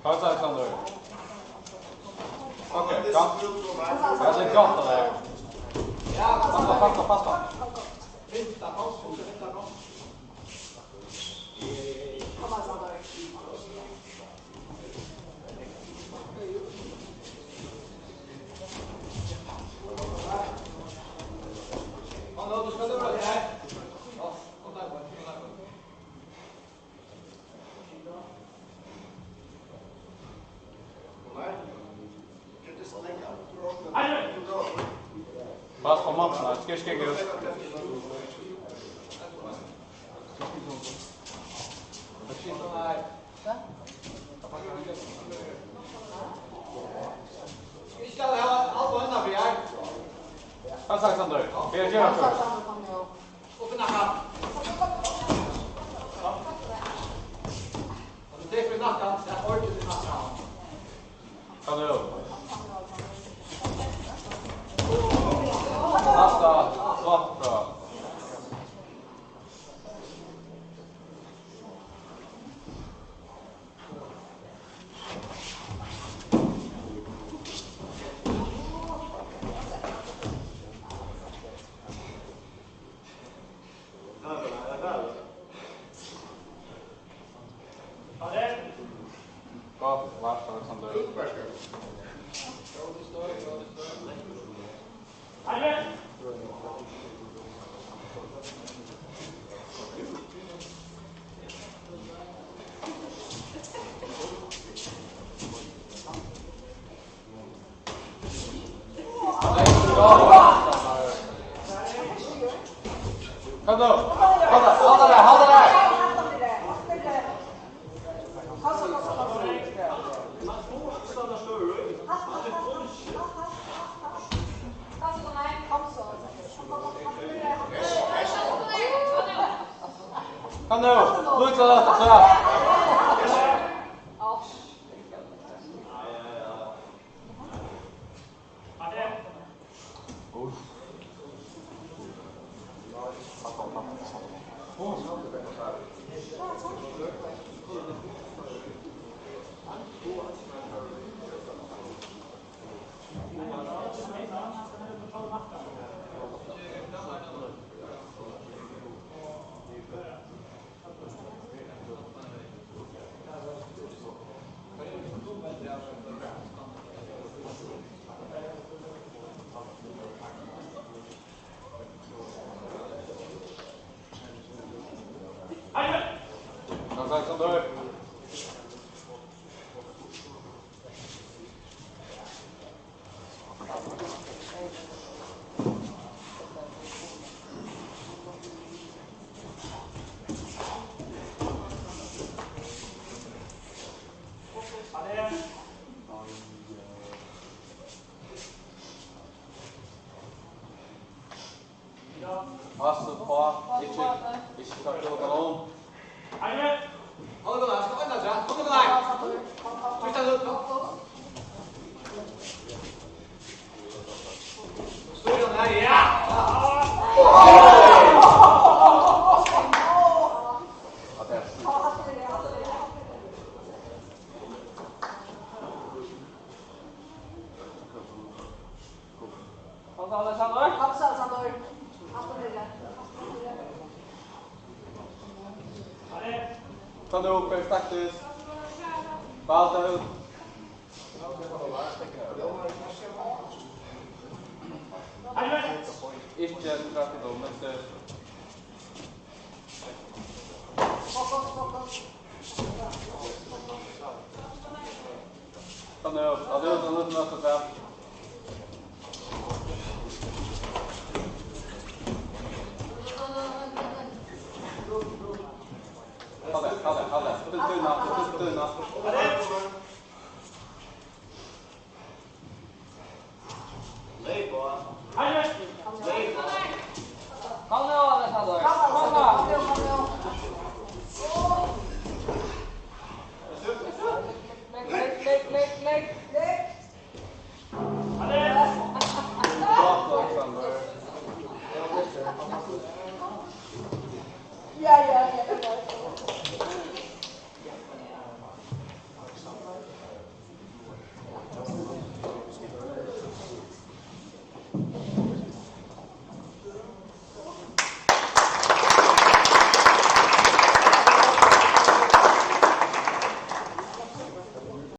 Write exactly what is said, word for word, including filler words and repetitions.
Passa, Alexander. Ok, gott. Ja, det er godt, det der. Passa, passa, passa. Pass på momsen, skik, skik, skik. Pass, Alexander. Reager, Alexander. Upp í nakkan. Og tú tekur í nakkan, tað er ordentligt í nakkan. Kom nú. Næsta, flott, bra. Gott, Lars Alexander. Kom nú. Halda, halda tær, halda tær. Kom nú. Lítla, lítla, lítla. Passa uppá, ikki, ikki taka tað um. Kom nú, Gunnar, skal ordna seg. Kom nú, Gunnar. Trýst hann út, kom. Stýr hann her, ja. Kom so, Alexander. Kom so, Alexander. Alt er bra. Ta nú upp, taktiskt. Ball ta út. Ikki trakta tað, men tað. Fokus, fokus. Ja, det er jo sånn at man skal se. Ha det, ha det, ha det. Fyll tøyna, fyll tøyna. Leyp á. Leyp á. Kom nú, Alexander.